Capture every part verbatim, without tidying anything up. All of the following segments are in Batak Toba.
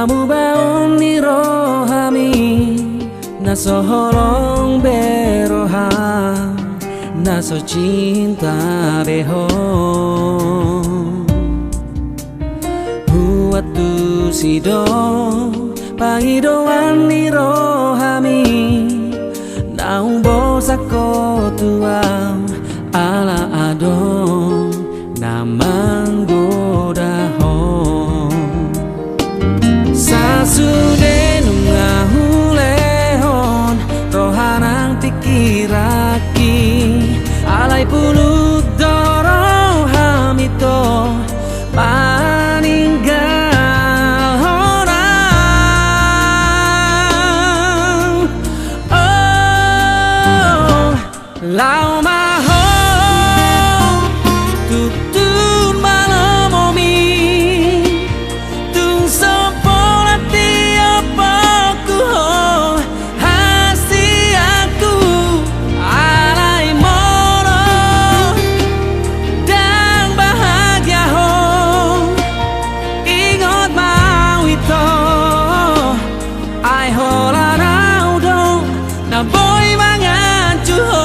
Hamubaon ni rohami, na so holong be roham, na so cinta be ho. Huantusi do pangidoan ni rohami, naung bosak ho tu ahu, ala adong na manggoda ho. Sasude nunga hulehon roha nang pingkiranki, alai pulut do roham ito maninggalhon ahu. Oh, laho ma ho, tutu ma lomomi, tung so pola tiop pongku ho hasianku, alai molo ndang bahagia ho, ingot ma ahu ito, ai holan ahu do na boi manganju ho.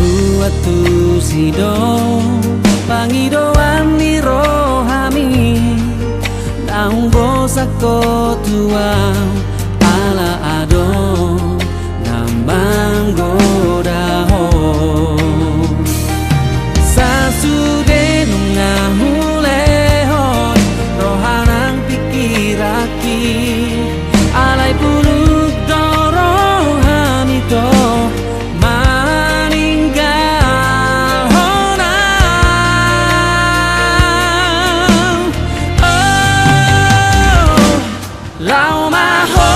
Huantusi do pangidoan ni rohami, naung bosak ho tu ahu, ala adong na manggoda ho. Sasude nunga hulehon roha nang pingkiranki, alai pulut do roham ito maninggalhon ahu. Oh, laho ma ho,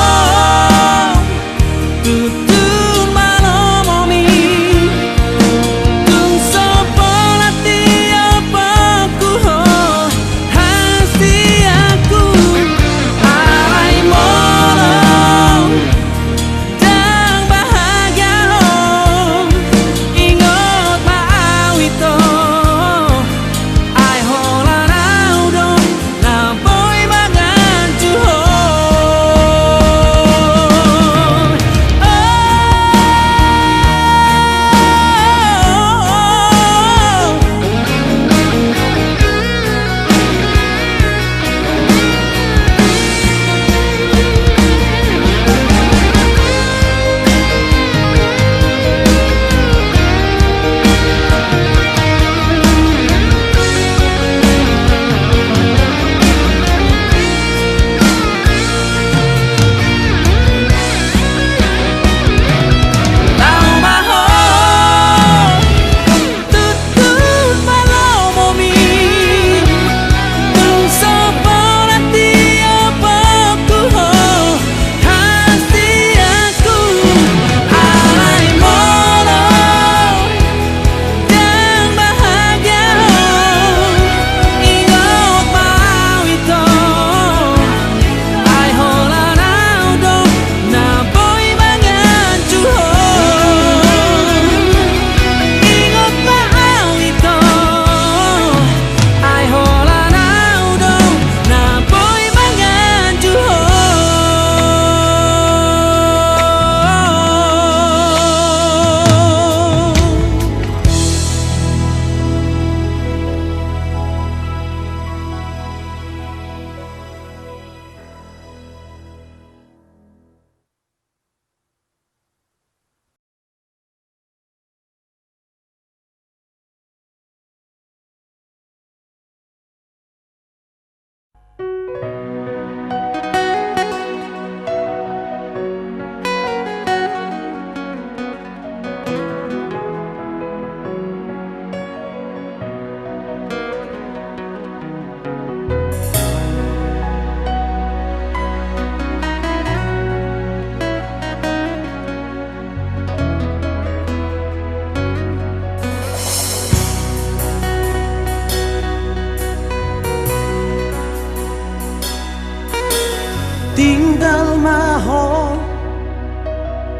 Tinggal ma ho,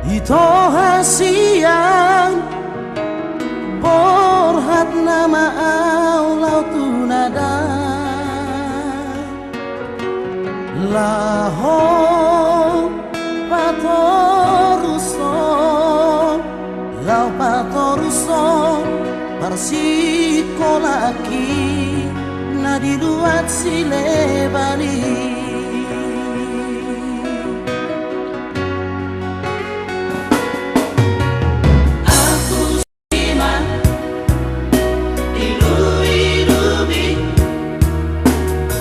ito hasian, borhat nama au laho tu nadan. Laho patorushon, laho patorushon parsikolaan na di luat silebali. Aku siman, iluilubi,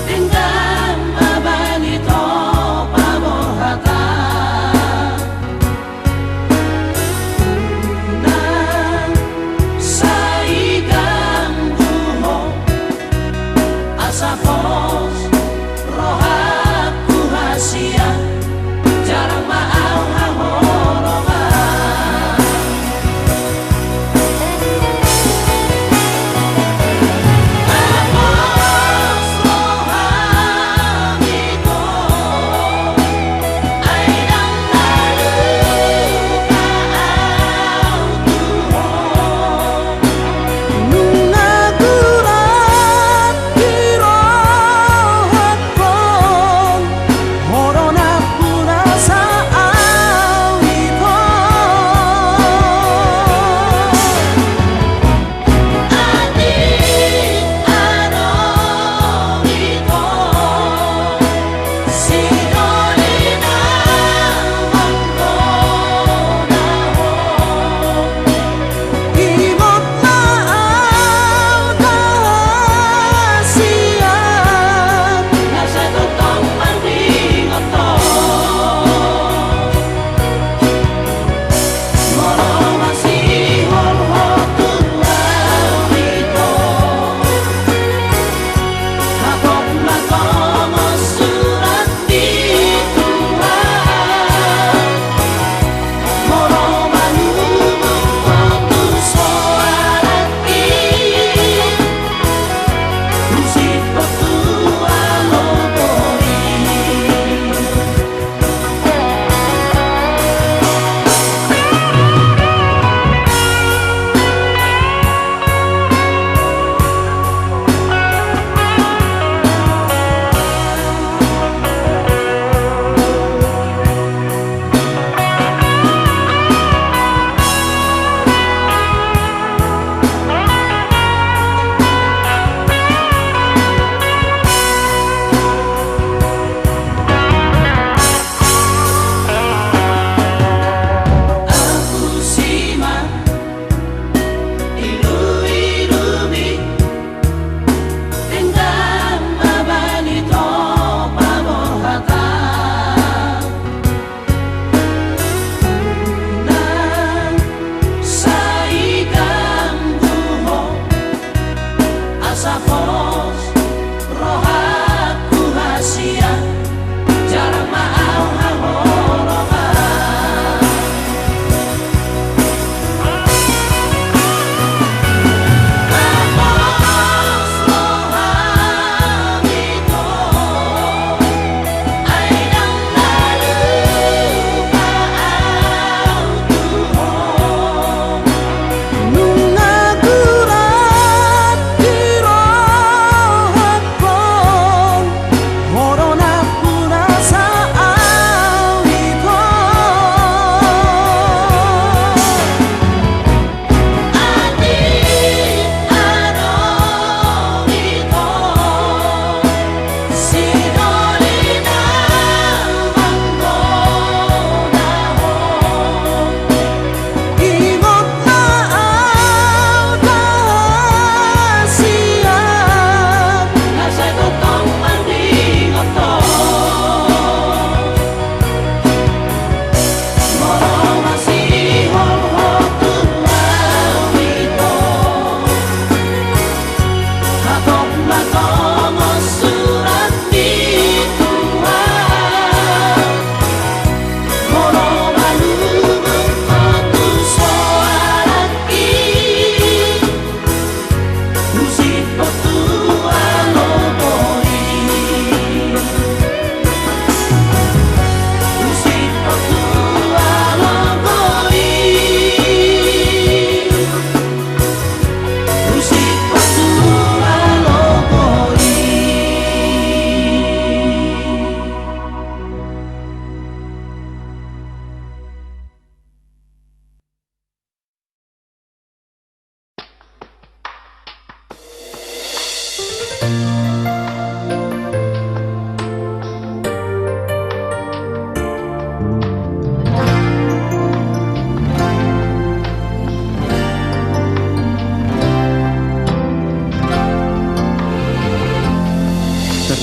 denggan ma bani to paborhatan. Unang sai ganggu ho, asa pos roha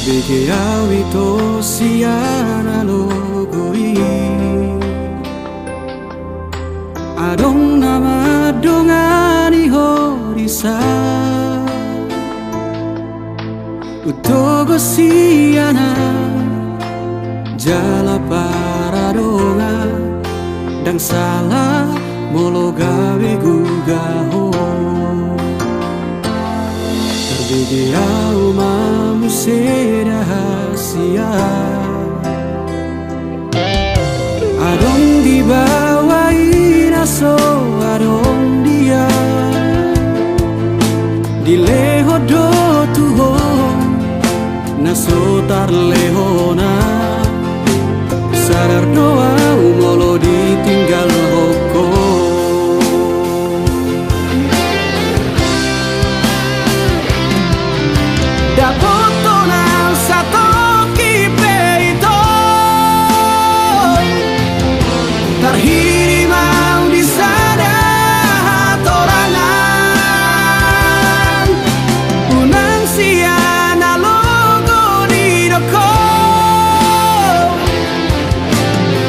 Bege au ito sian na logo i. Adong na mandongani ho disi. Hutogu sian na jala paradongan, ndang sala molo gabe guga ho. Tarbege au ma muse da hasian. Adong di baoa i na so adong dia. Dilehon do tu ho na so tarlehon. Sadar do au molo ditinggalhon ho. Dapot ho nang satongkin pe ito. Tarhirim au di sada hatorangan. Unang sian na logo didok ho.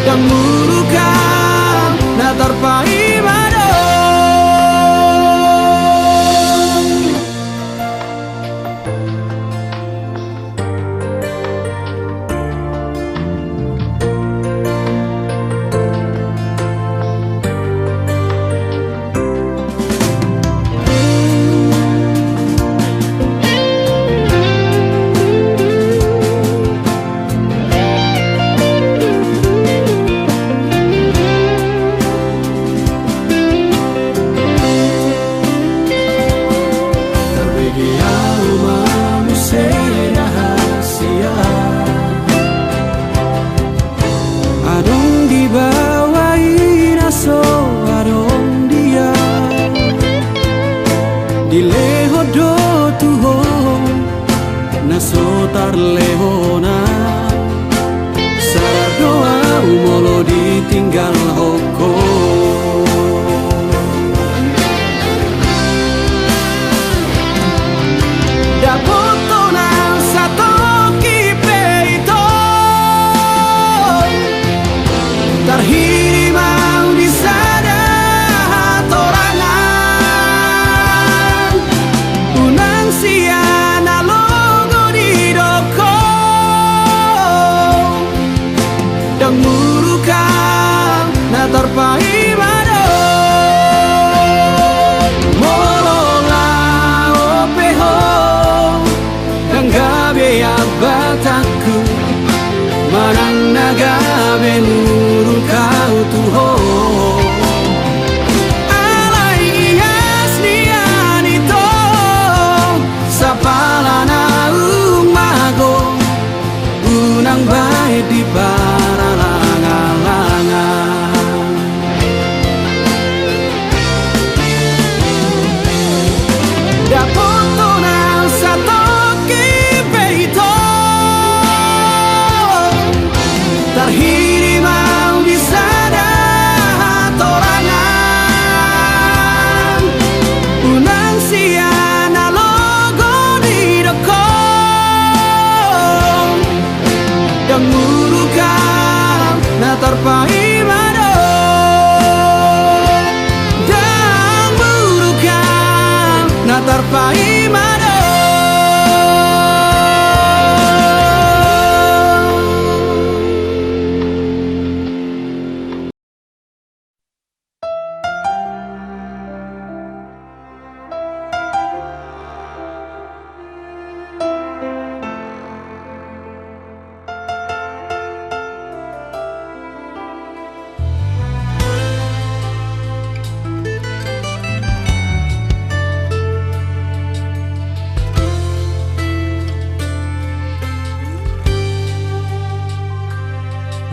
Ndang muruk au na tarpaima do. Tarbege au ma muse da hasian. Adong di baoa i na so adong dia. Dilehon do tu ho na so tarlehon. Sadar do au molo ditinggalhon ho. Dapot ho nang satongkin pe ito. Tarhirim au di sada hatorangan. Unang sian na logo didok ho. Ndang muruk au na tarpaima do. Molo laho pe ho ndang gabe ambatanku manang na gabe muruk au tu ho. Alai ias nian ito sapala naung mago. Unang bahen di paralanglangan. Dapot ho nang satongkin pe ito. Tarhirim au di sada hatorangan. Unang sian na logo didok ho. Ndang muruk au na tarpaima do. Ndang muruk au na tarpaima do.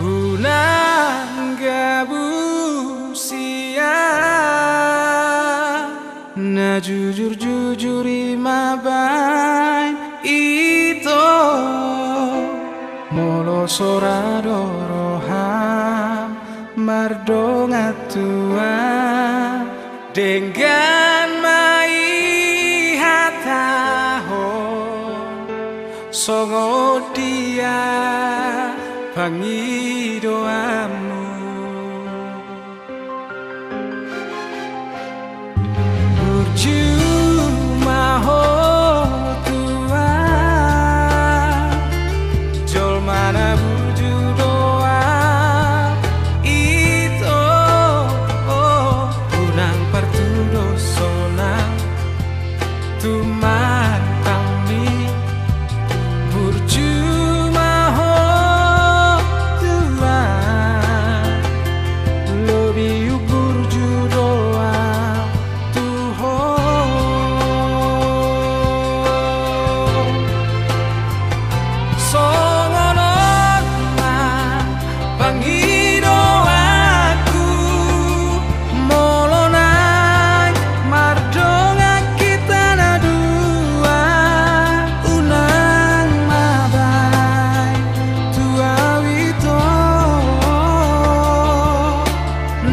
Unang gabusi au. Na jujur-jujur i ma baen ito. Molo so ra do roham mardongan tu au, denggan ma i hatahon. Songon dia pangidoanmu. Burju ma ho Tuhan, jolma na burju do ahu ito, unang partudoshon ahu. Tumandangmi, burju ma ho Tuhan, lobi burju do ahu tu ho. Songon on ma pangidoanku, molo naeng mardongan hita na dua, unang ma baen tu ahu ito.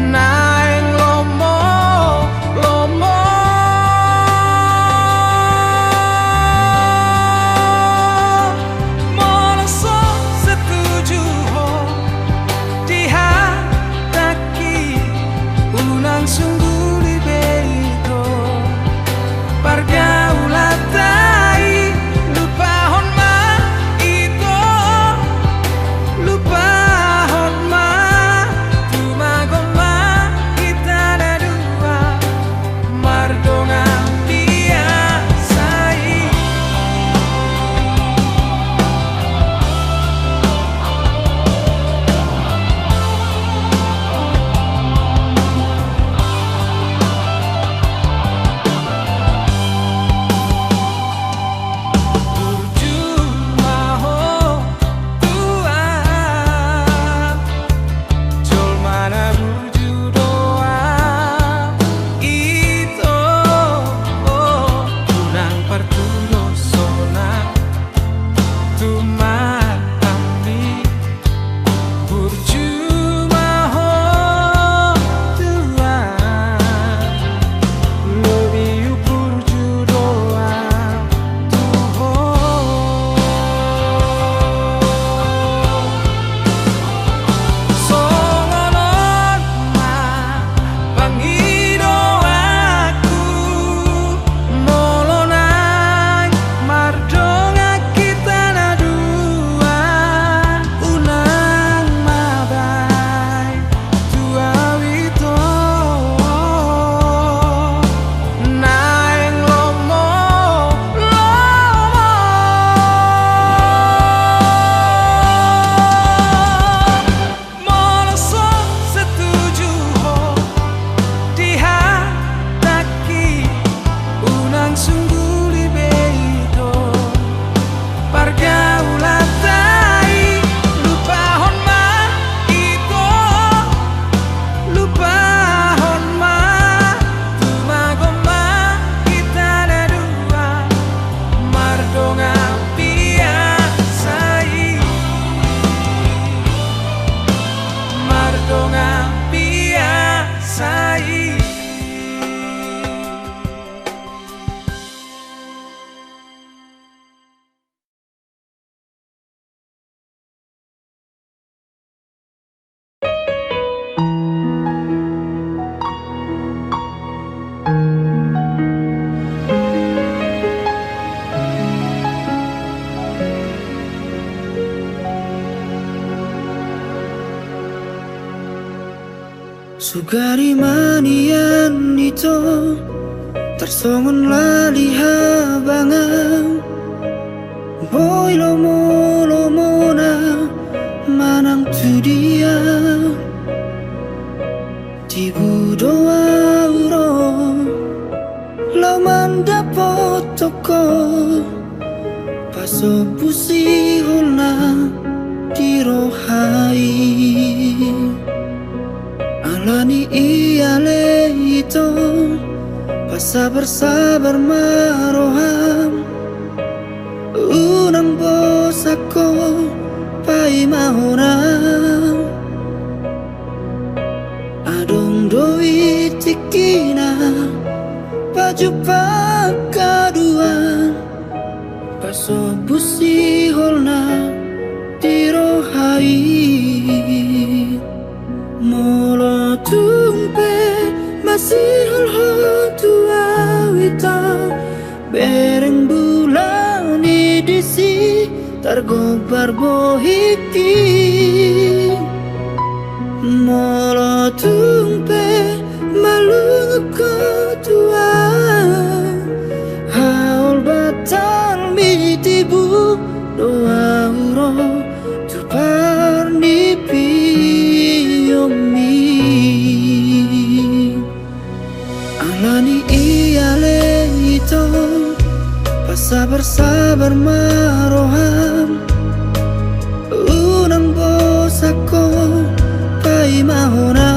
Naeng lomo, lomo. Molo so setuju ho di hatangki, unang sungguli be ito. Pargaulan ta i lupahon ma ito, lupahon ma, tumagon ma hita na dua, mardongan biasa i. Burju ma ho Tuhan, jolma na burju do ahu ito, unang partudoshon ahu. Tumandangmi, burju ma ho Tuhan, lobi burju do ahu tu ho. Songon on ma pangidoanku, molo naeng mardongan hita na dua, unang ma baen tu ahu ito. Naeng lomo, lomo. Molo so setuju ho di hatangki, unang sungguli be ito. Pargaulan ta i lupahon ma ito, lupahon ma, tumagon ma hita na dua, mardongan biasa i. Mardongan biasa i. Sugari ma nian ito, tarsongon lali habang ahu. Boi lomo-lomona manang tu dia, tibu do ahu ro laho mandapothon ho, pasombu sihol na di roha i. Alani i ale ito, pasabar-sabar ma roham. Unang bosan ho paima hona. Adong do i tingkina pajumpang haduan, pasombu si Sihol ho tu ahu ito, bereng bulan i disi, targombar bohingki. Molo tung pe malungun ho tu ahu, haol batal mitibu do ahu ro tu parnipionmi. Alani i ale ito, pasabar-sabar ma roham, unang bosan ho paima hona.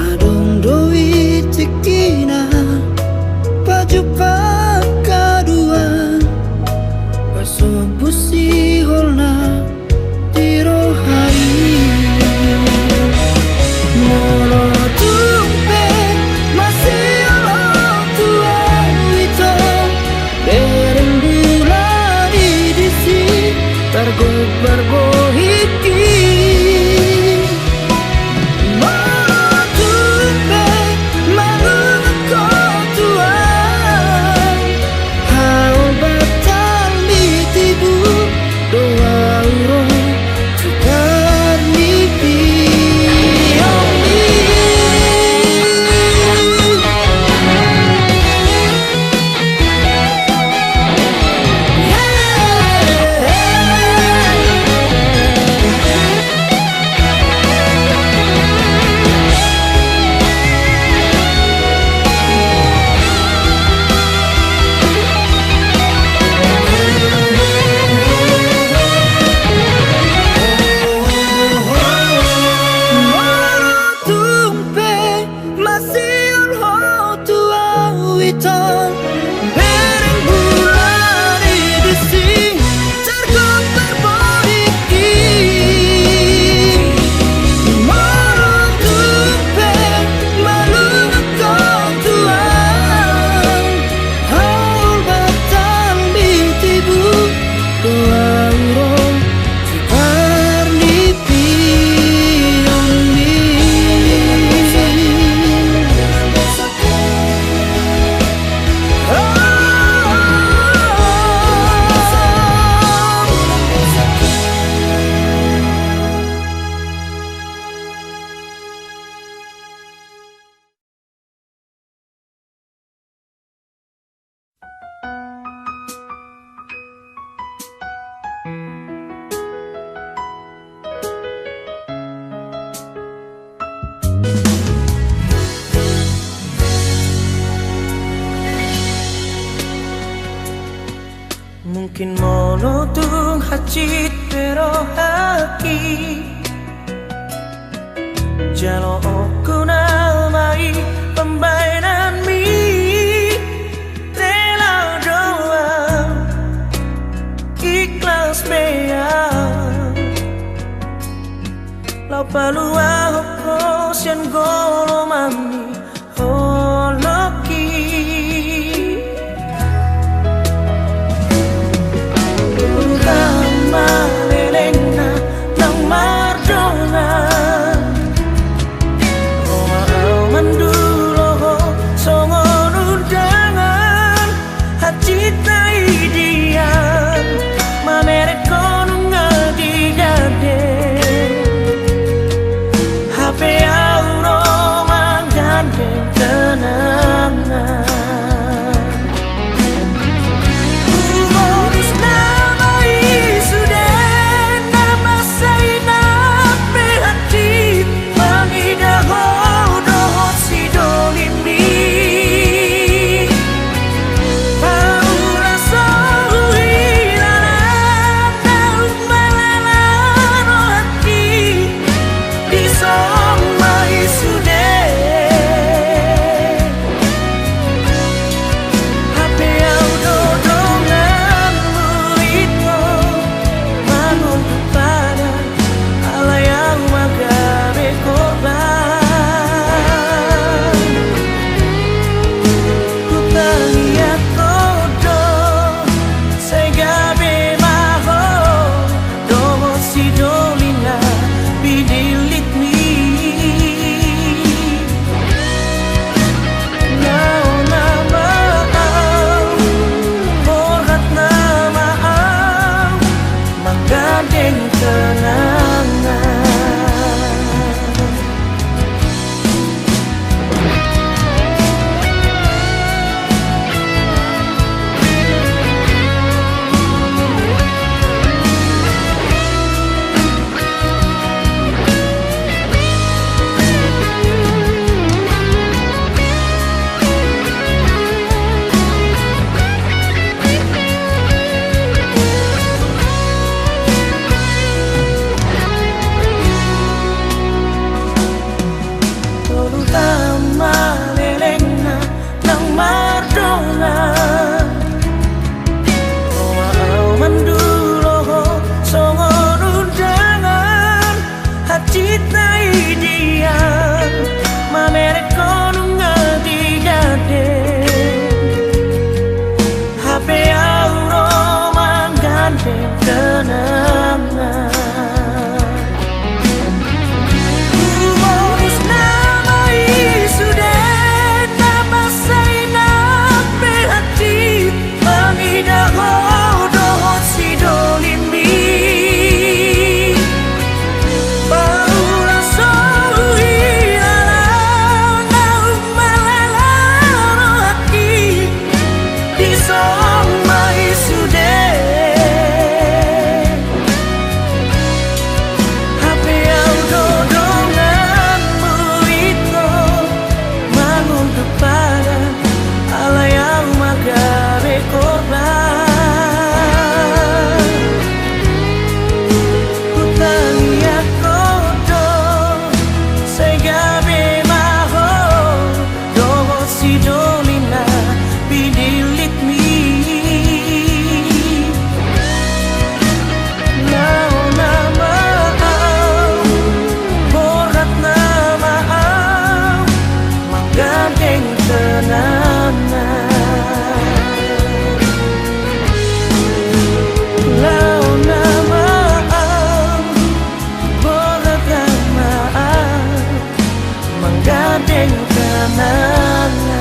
Adong do i tingkina pajumpang haduan, pasombu siholna di roha i. Molo tung pe masihol ho tu ahu ito, bereng bulan i disi, targombar bohingki. Molo tung pe malungun ho tu ahu, haol batal mitibu do ahu ro tu parnipionmi. Molo tung pe masihol ho tu ahu ito, bereng bulan i disi, targombar bohingki. Molo tung pe malungun ho tu ahu, haol batal mitibu do ahu ro tu parnipionmi. Mungkin molo tung hansit pe rohangki, jaloonku nama i pambahenanmi, tela do ahu, ikhlas be ahu laho paluahon ho sian golom ni holongki. Tuhan ma lelengna nang mardongan, ro ma ahu mandulohon Doli na pinillit ni. Laho nama au, borat nama au, manggandeng tanana. Laho nama au, borat nama au, manggandeng tanana.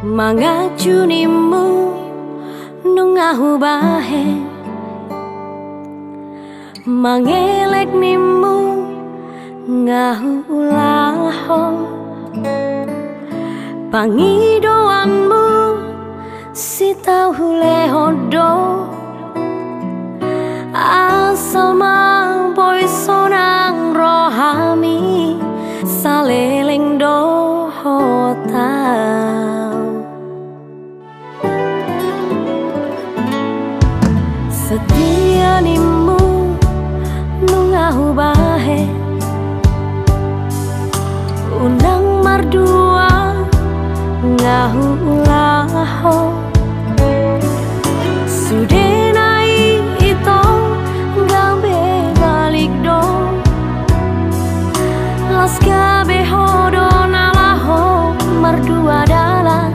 Mangacu nimmu nunga hubahen, mangelek nimmu nga huulahon, pangidoanmu sitau hulehon do, asa ma boi sonang rohami, saleleng dohot au. Setia nimmu nunga hubahen, unang mardua nga huulahon. Sudena i ito gabe balik do, las gabe ho do na laho mardua dalan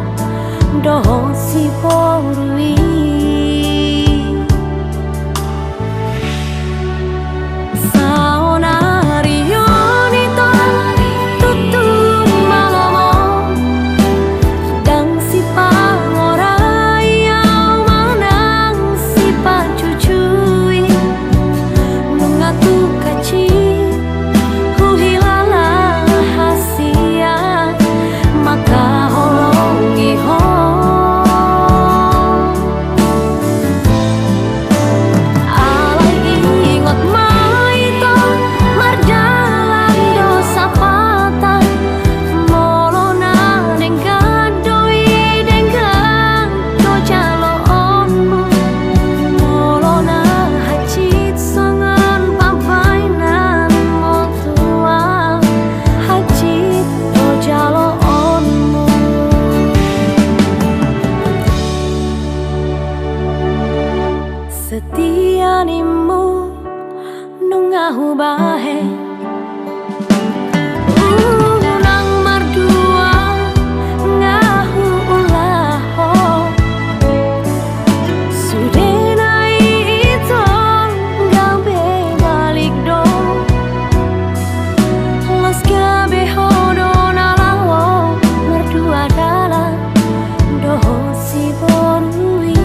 dohot si boru i. Saonari on ito tutu malomo, ndang sipangorai au manang sipacucui, nunga tung hansit huhilala hasian mangkaholongi ho. Alai ingot ma ito mardalan do sapata, molo na denggan do i denggan do jaloonmu, molo na hansit songon pambahenan ma tua, hansit do jaloonmu. Setia nimmu nunga hubahen, unang mardua nga huulahon. Sudena i ito gabe balik do, las gabe ho do na laho mardua dalan dohot si boru i.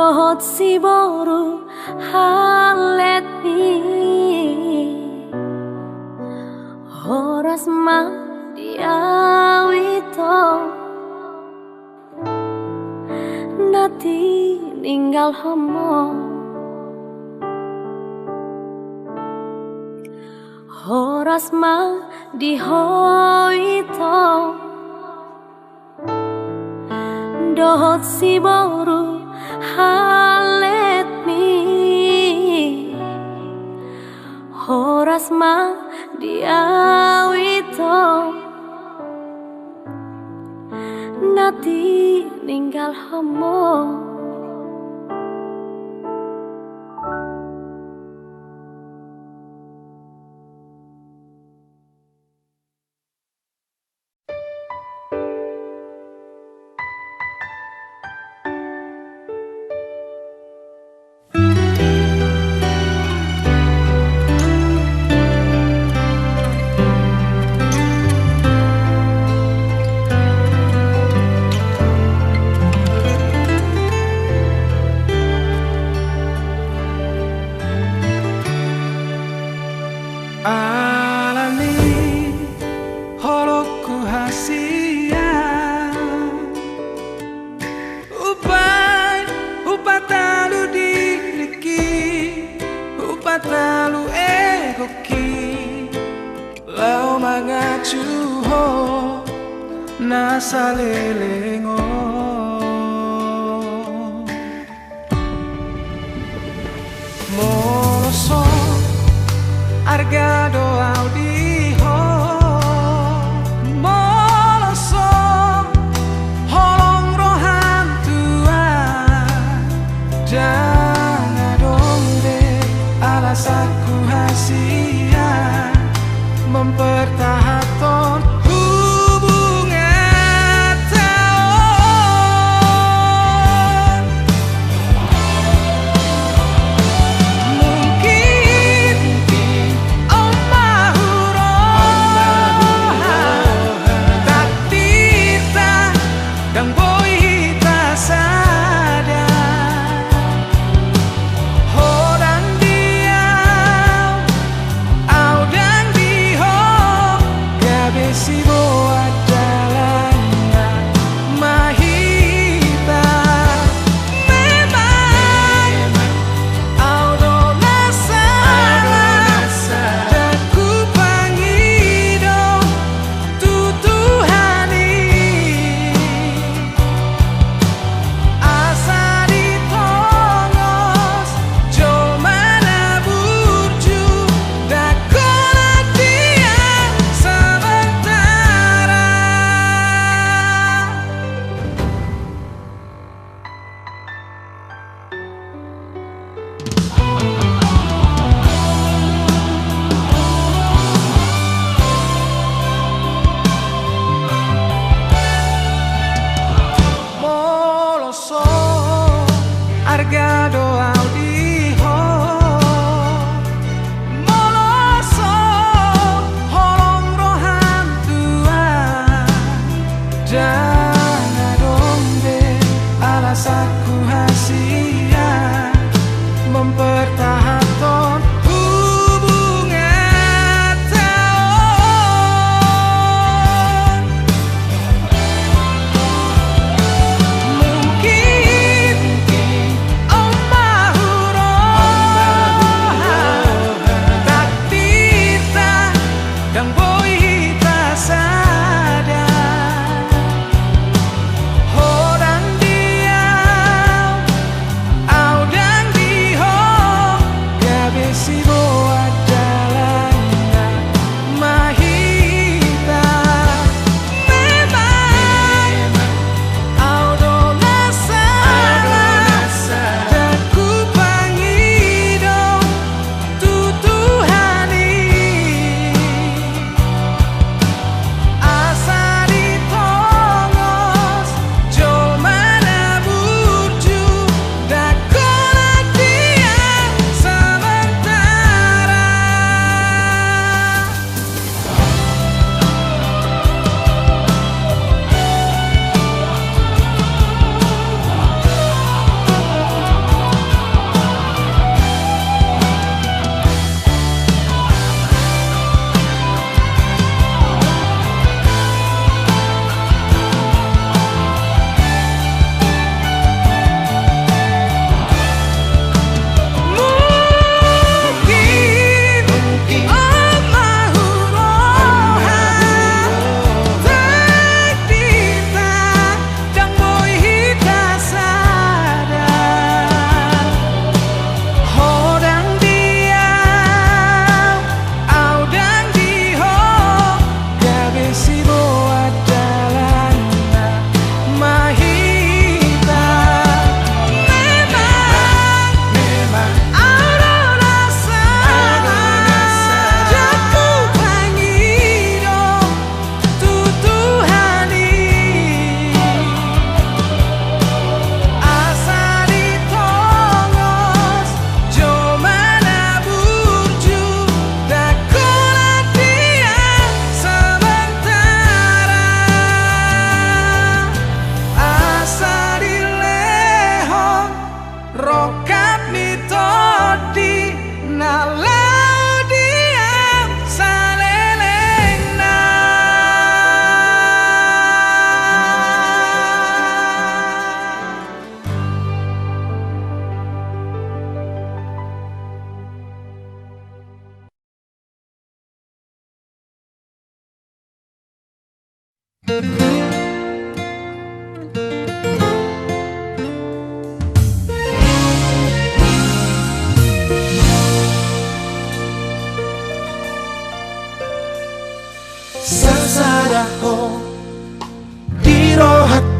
Dohot siboru hallet ni, horas ma di au ito na tininggalhon ho. Horas ma di ho ito, dohot siboru hallet ni, horas ma di au ito na tininggalhon ho. Alani holongku hasian, hubaen hupatalu diringki, hupatalu egongki, laho mangacu ho na saleleng on. Molo so arga do au di ho, molo so holong roham tu au, ndang adong be alasanku hasian mempertahanhon hubunganta on. Mungkin on ma huroha, takdirta ndang boi hita sada. Ho ndang di au, au ndang di ho, gabe siboan dalan ma hita. Memang au do na sala, ndang hupangido tu Tuhan i. Asa ditongos jolma na burju, ndang holan dia sementara. Molo so arga do au di ho, molo so holong roham tu au, ndang adong be alasanku hasian mempertahanhon hubunganta on. Mungkin on ma huroha, takdirta ndang boi hita sada. Ho ndang di au, au ndang di ho,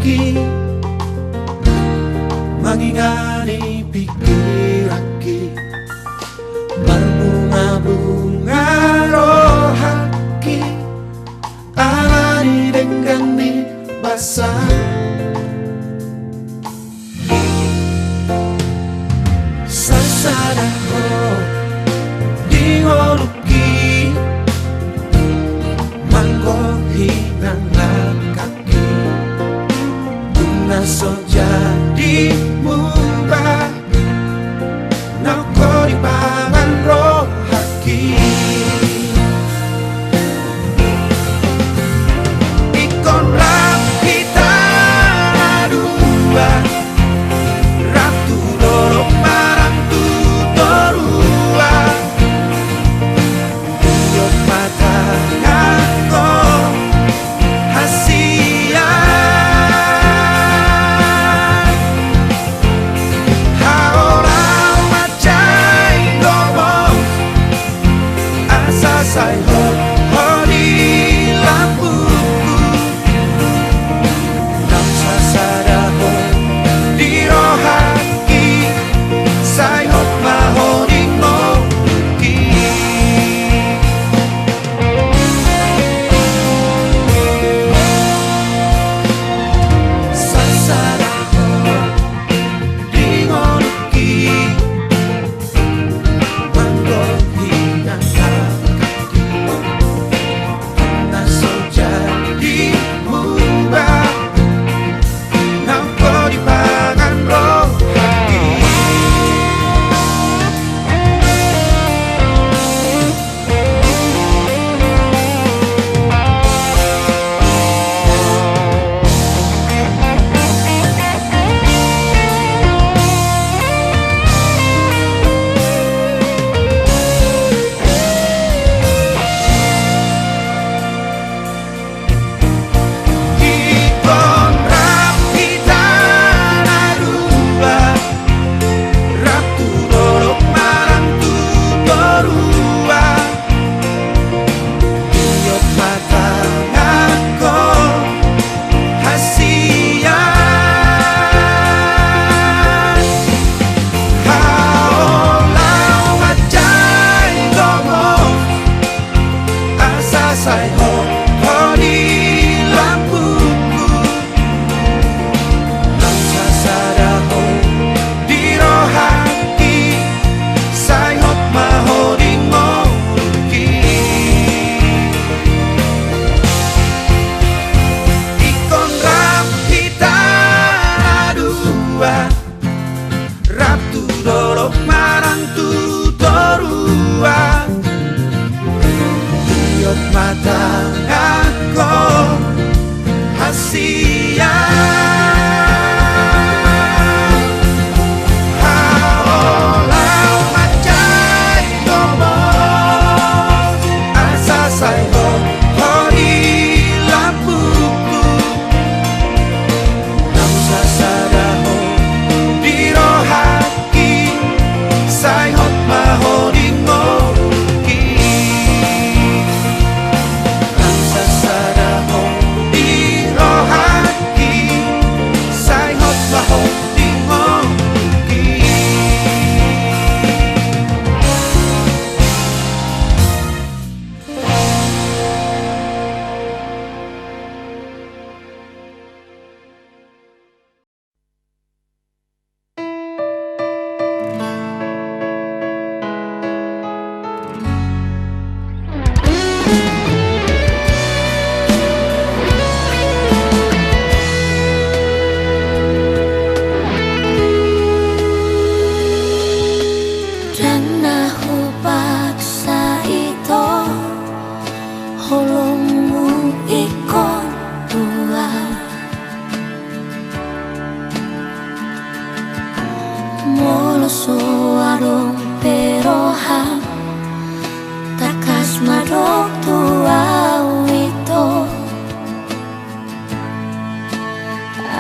Ki, mangingani pikiranki, marbunga-bunga rohangki, ala ni denggan ni basa. Sasada ho di ngolungki, manggohi nang langkangki, dung na so jadi mubah, nang ho dipangan rohangki. Ingkon rap hita na dua, rap tu dolok manang tu toruan. Iot ma tanganhon hasian. Haola ho manjalo gomos, asa sai hot ho di lambungku. Nang sasada ho di rohangki, sai hot ma ho di ngolungki. Sasada ho di ngolungki, manggohi nang langkangki, na so jadi mubah, nang ho dipangan rohangki. Ingkon rap hita na dua, rap tu dolok manang tu toruan. Iot ma tanganhon hasian. Haola ho manjalo gomos, asa sai hot ho di lambungku. Nang sasada ho di rohangki, sai hot ma ho di ngolungki. Ingkon rap hita na dua, rap tu dolok manang tu toruan. Iot ma tanganhon hasian. Haola ho manjalo gomos, asa sai hot ho di lambungku. Nang sasada ho di rohangki, sai hot ma ho di ngolungki. Nang sasada ho di rohangki, sai hot ma ho di ngolungki. Ndang na hupaksa ito, holongmu ingkon dua. Molo so adong pe roham, tangkas ma dok tu ahu ito.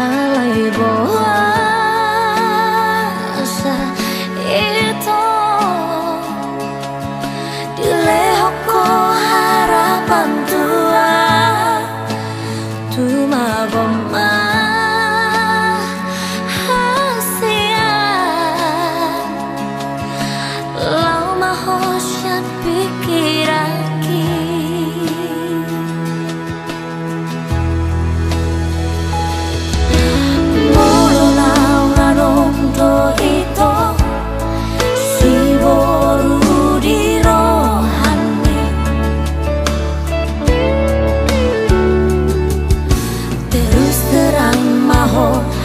Alai boasa ito dilehon ho harapan tua, tu mago ma Ho.